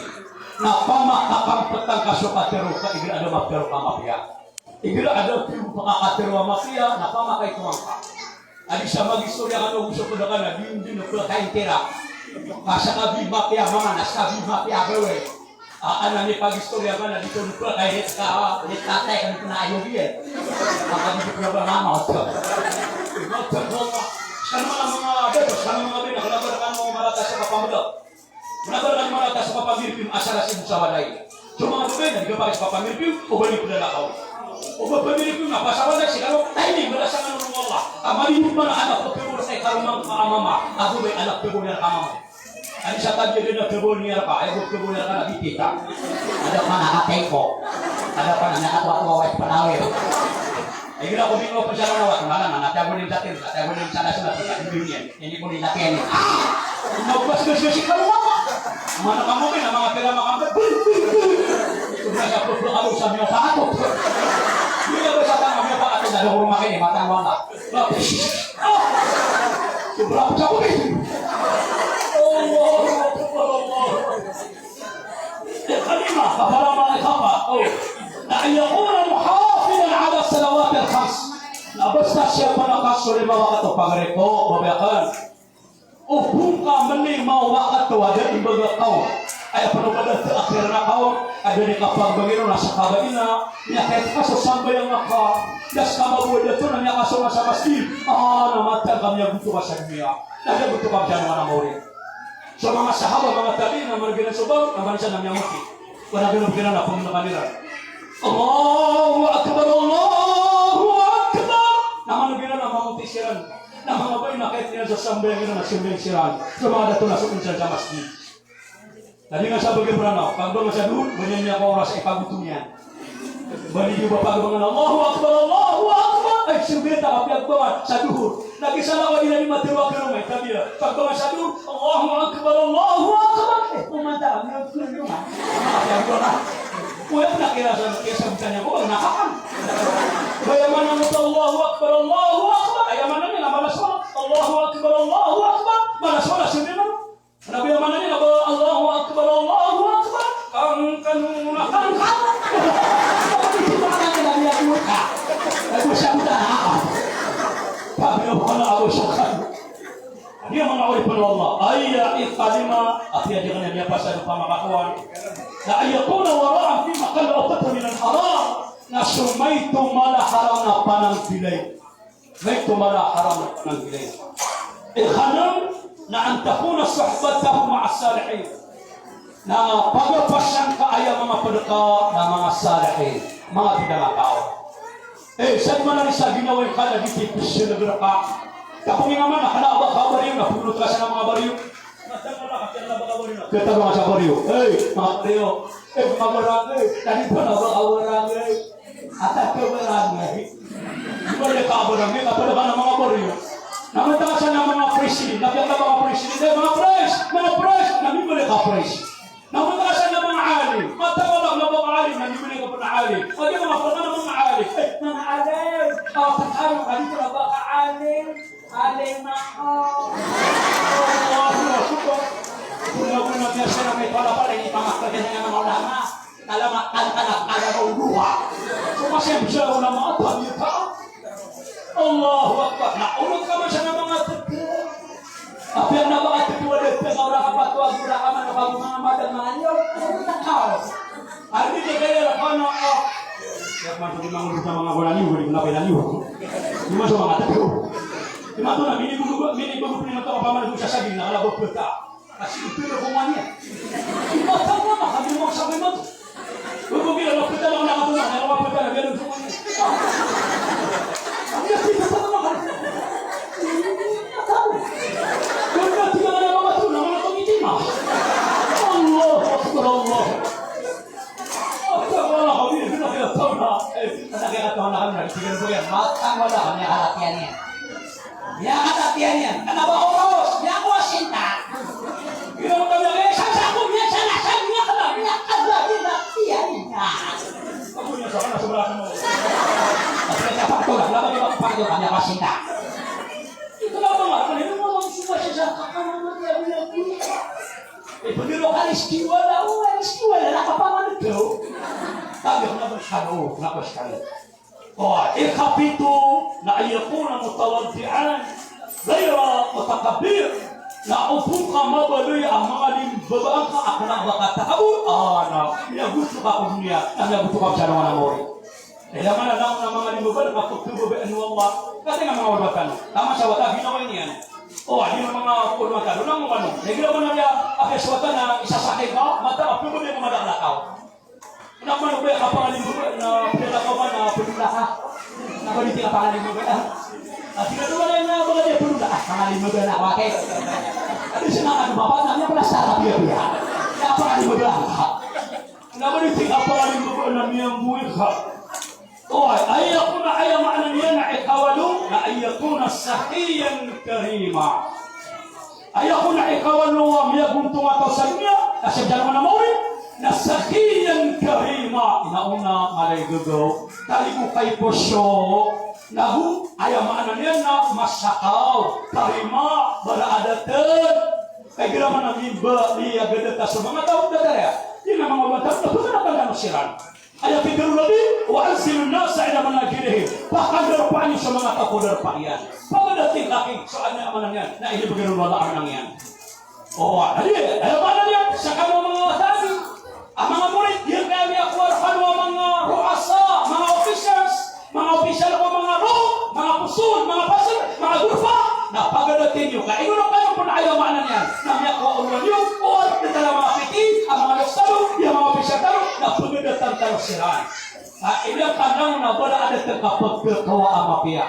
Na pamakakampt angka so katharo ka igira adn a matharo ka a mapiya. Igira adn a piyong pakatharo a mapiya, na pamakaitowan ka. A di sa mag-istorya kano, oso ko da ka na, di, di na pakaintira. Ka sa kabi mapiya mama, na sa kabi mapiya gawii. A, anan i pag-istorya ka na, di to di pakainit ka, a, di tatay ka, di pn a ayog iyan. Maka di pn a ba mama, oto. Oto, oto. Sa manga, manga, oto, sa manga bina, kna ba kano marata sa kapamdao. Na ba rka di marata so kapamiripiyo asar a sii bo sa walay. So manga babay na di kapakay so kapamiripiyo, o ba di plalakaw. O ba pamiripiyo na pasawalay sii ka, o timing, balasan kano o Allah. A maliyo man a anak ko pegol sa ikaroma ngka a mama, a babay anak pegol iyan ka a mama. Adi sa tabiya dn a pegol iyan ka, aya bo pegol iyan ka na bitita. Ada pa na katengko. Ada pa na nakatwa-twa, wai panawir. Ay, gila ko bingo pa siya na wala, wala na, natago ni sa tin, natago ni sa national, natago ni sa tin. Ini ko ni laki ini. Ah! Nabas-bas ka si kalma. Mana kamo ba na mga pera mga kampe? Sobra sa pagkakalo sa mga pato. Hindi na ba sa tanga mga pato na doon makini, matang wala. Ah! Sobra sa kulit. Allahu Akbar, Allahu Akbar. Ikalima, kapala mga ikapa. Oh. Na an yakuna muhafizan ala salawatil khams. Na basta siya panakas so lima wakato, pagari ko, babayakan. O bo ngka mlima wakato a da i mbaga kaw. Aya pn o ba da a akhiran a kaw, a da di kapagbangi ron na sa kabaina, miyakait ka so sambayang ka, da ska mabowad a to na miyakasong ka sa masjid. Ah, na matag ka miyagoto ka sa doniya. Na miyagoto ka sa doniya na mawri. So manga sahaba, manga tabi'in, na marginan so baw, na banisan na miyamoti. Wala gana bigyan na panginakan iran. Allahu Akbar, Allahu Akbar. Na mano giran na mamoti siran. Na manga babay na kait iran sa sambayang iran na sambayang siran. So manga dato na so insan sa masjid. Na di nga sa bagi Mranaw, pagbangan sa dohor, ba niyan miyakaoras sa ipagotong iyan. Ba niyan di ba pagbangan, Allahu Akbar, Allahu Akbar. Ay, siyempre, ta ka piyagbangan sa dohor. Lagi sa lawa di na di matero a kero may tabiya. Pagbangan sa dohor, Allahu Akbar, Allahu Akbar. Eh, pumanta ka, meron ko rin naman. Pagbangan. Kuya, pnakira sa, kaya sa butanya ko, bang nakakan. Kaya mana mo sa Allahu Akbar, Allahu Akbar. Kaya mana niyan, malas wala. Allahu Akbar, Allahu Akbar. Malas wala, siyempre naman. Nabi, mana niyan na ba, Allahu Akbar, Allahu Akbar. Kangkanu na kangkan. Ito ba na niyan na niyan ka? Ito siya mo na. Sabi ko na ako siya kan. Di manga oripn o Allah. Aya ikalima, a piyadi kaniyan miyapasad o pamakakowan. Na an yakuna wara'an fima qalla aw kathura minal haram. Na so maito mala haram na pananggilai. Maito mala haram na pananggilai. Ikhanm, na an takuna suhbatuhu ma'as salihin. Na pagapasang ka aya manga pd ka na manga salihin, manga bida a taw. Eh, sa di man ari sa ginawa i kala di tipis sa nagr ka. Tapos nga man, na kala ba ka bariyo, na pulot ka sa manga bariyo. Kata ba nga sa bariyo. Eh, manga bariyo. Eh, manga barangay. Tadi pa na ba ka barangay? Ata ka barangay. Di ba di ka barangay, kata ba ka na manga bariyo. Na matasan na manga president, na kaya ba ka president, eh, manga pres, manga pres, na di ba di ka pres. Na matasan na manga alim, matawala na ba ka alim, na di ba di ka pn alim. O di manga pres na manga alim. Eh, manga alim. Aw, sa kano, kadi ko na ba ka alim? Alim ako. Allahu Akbar. Kuna-kuna biyasa na may pala-pala, ini pangakarga na manga ulama. Kala ma-, kala, kala, kala ko luha. So, kasi ang siya, wala mga tabi ka. Allahu Akbar. Na, ulot ka man siya ng mga tagpo. Tapi ang napakatagpo, wala ka pa to, ang wala ka man, ang mga madal, mga niyo. Ano ka? Ano ka kaya, ano ka? Kaya man, hindi man ulot ng mga wala niyo, hindi ko na pala niyo. Hindi man sa mga tagpo. Hindi man to na, minibugubog, minibugubog, minibugubog, minibugubog, minibugubog, Kasi ito na kumanya. Iba ka mo, makabili mo sa mga ito. Huwag mo ginagawa, pwede lang nakatulog, kaya wala pwede na ganun sa mga. Ang ina, pwede pa naman ka. Ang ina, tao. Kung na, tingnan ka na mga tao, naman ako ng itim, ah. Allahu Akbar, Allah. Matang wala kami, hindi na kaya tao na. Eh, hindi na kaya tao na kami, hindi na kaya tao na kami, hindi na kaya tao na kami. Miyakatatiyan iyan. Kna ba oros? Miyakowa sinta. Ginawa kami, eh, sa, sa ako, miya, sa, na, sa, miya, kna, miya, kna, miya, tiyan iyan. Ako niya sa kana, sobra ka mo. Kasi sa faktura, wala ba niya faktura, miyakowa sinta. Ito na ba nga, ano yun, mga suwa siya sa kakana, mga tiyan, miya, miya. Eh, pwede ro ka, istiwala, oh, istiwala, nakapangan ito. Sabi ko na ba, ano, nakapangan. O, ikapito na an yakuna mutawaddi'an, ghayra mutakabbir. Na o bo ka mabaloy a manga limbabaan ka a kna ba ka takabur, a na miyagoto ka ko doniya, na miyagoto ka ko sa alongan a mawri. Aya maana na manga limbabaan ka pagkababayaan o Allah. Katii na manga wata tano. Taman sa wata, ginawa niyan. O, adi na manga polo mata, doon na manga ano. Lagi na manga niya, a, piyaswatan na isa sa kaiba, mata, a, piyababay ko madakalakaw. Na mano ba, kapangalimbaga, na piyalakaw ka, na polo na ka. Na ba di kapangalimbaga, a? A, tig a dowa na, na ba di polo na ka, a, pangalimbaga na, okay. Adi siya na, ano, bapak, na niya pala sa, a, piya, piya. Na pangalimbaga ka. Na ba di kapangalimbaga, na miyamboy ka. Oway, an yakuna, aya maana niyan na ikawalu, na an yakuna sakhiyan karima. An yakuna, ikawalu, a miyagontong a taw sa doniya, na sa doniya na mawri, na sakhiyan karima. Ino na, malay gagaw, taligo kay poso, nago, aya maana niyan na masakaw, karima, baraadatan. Kay giraman a mimba, miyagadata so manga taw, datar iyan. Di na manga taw, na paganakan na siran. Aya pitharo o Nabi, "Wa anzilun nasa ila manazilihim." Pakandarpaan iyo so manga taw ko darpa iyan. Pagadating laki, so aya maana niyan, na inibgay o Allah a manang iyan. O, adi, aya maana niyan, sa kano a manga tabi, a manga morit, giyangkaya miyakowa rkano a manga ruasa, manga officers, manga opisyal ko manga ro, manga poson, manga pasel, manga gorpa, na pagadating iyo ka, ino na kano pn, aya maana niyan na miyakowa o Allah niyo, o arap di tala manga piti, a manga loks tano, iya manga opisyal tano, na pagadatan tano siran. A, ino kano na bala a da tano kapagkakawa a mapiya.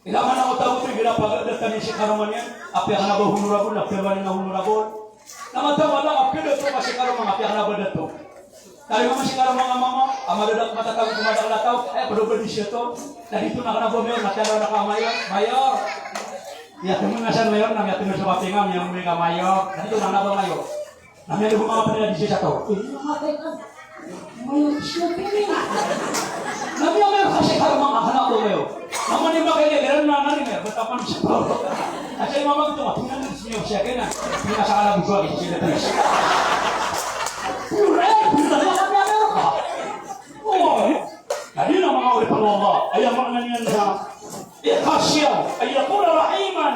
Ino man a oto a oto igira pagadatan iyo si karoma niyan, apiya ka na ba honorable, apiya ka na ba honorable. Na mataw a da a pd a dato ka si karoma, apiya ka na ba dato. Karoma si karoma nga mama, a madadak matatago ko madakl a taw, aya pd o ba di siya to. Na di to na ka na ba mayor, na tiyalo na ka mayor, mayor. Iya, tmn na siya mayor, na miyatmn sa kapinga, miyamoy ka mayor. Na di to na ka na ba mayor. Na miyalo ko manga pd a di siya to. Ino matay ka. Mayor siya to ni. Na miyamayor ka si karoma nga, ka na ba mayor. Naman di ba kaya, kaya na, na, na, na, bata pa siya to. Asa iyo mama gito, tingnan mo siya, siya kaya na. Tingnan sa kala, buso, ito sila, please. Pura, pura, pura, pura, pura. O, adi na manga oripn o Allah. Aya maana niyan na, ikhashiya, an yakuna rahiman,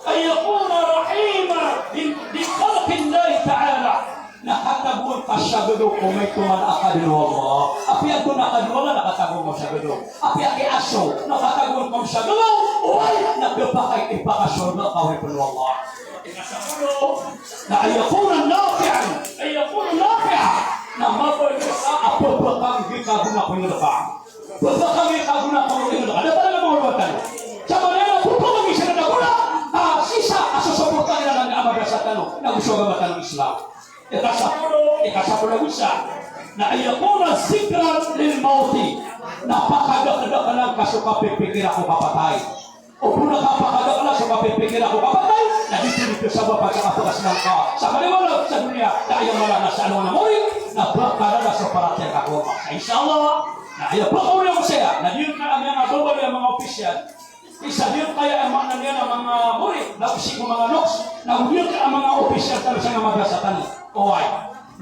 an yakuna rahiman bi, bi khalqillahi ta'ala. Na katagoan ka siya gagaw ko maito man a kadn o Allah. Apiya ko na kadn o Allah na katagoan ka siya gagaw. Apiya ki aso na katagoan ka siya gagaw. Oway, na khapakay i pakasorga ka oripn o Allah. Ikasapolo, na an yakuna nafi'an, an yakuna nafi'an. Na mabaya sa a pphakanggi ka gona ko ingd ka. Pphakanggi ka gona ko ingd ka. Datar iyan a manga oripn tano. Sa maana niyan na pphakanggi siran a gona, a sisa a sosoporta iran a madrasa tano, na go so agama tano Islam. Ikasapolo, ikasapolo ago isa. Na an yakuna zikran lil mawti. Na pakadakdaklan ka so kapipikira ko kapatay. O pn a kapakadakla so kapipikira ko kapatay, na di tano sabap a kapakasnang ka sa kaliwala sa doniya, na aya mala na sa alongan a mawri, na ba ka na so paratiyaya ka ko Allah. Insha Allah, na aya pakaoriyan ko saya, na di ka a miyangababaloy a manga opisyal. Isa di kaya a maana niyan a manga mori, na opisyal ko manga loks, na di ka a manga opisyal tano sa manga madrasa tano. Oway.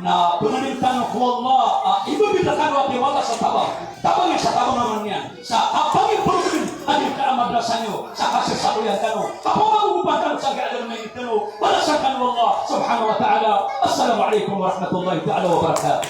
Na pangnin tano ko Allah a ibibida tano a tiwala sa tabang. Tabang iyan sa tabang a maana niyan. Sa tabang iyan pangnin a di ka a madrasa niyo, sa kasasakoyan tano. Sa pamanggogopan tano sa giya a maingd tano. Balasan tano o Allah subhanahu wa ta'ala. Assalamu alaikum warahmatullahi ta'ala wabarakatuh.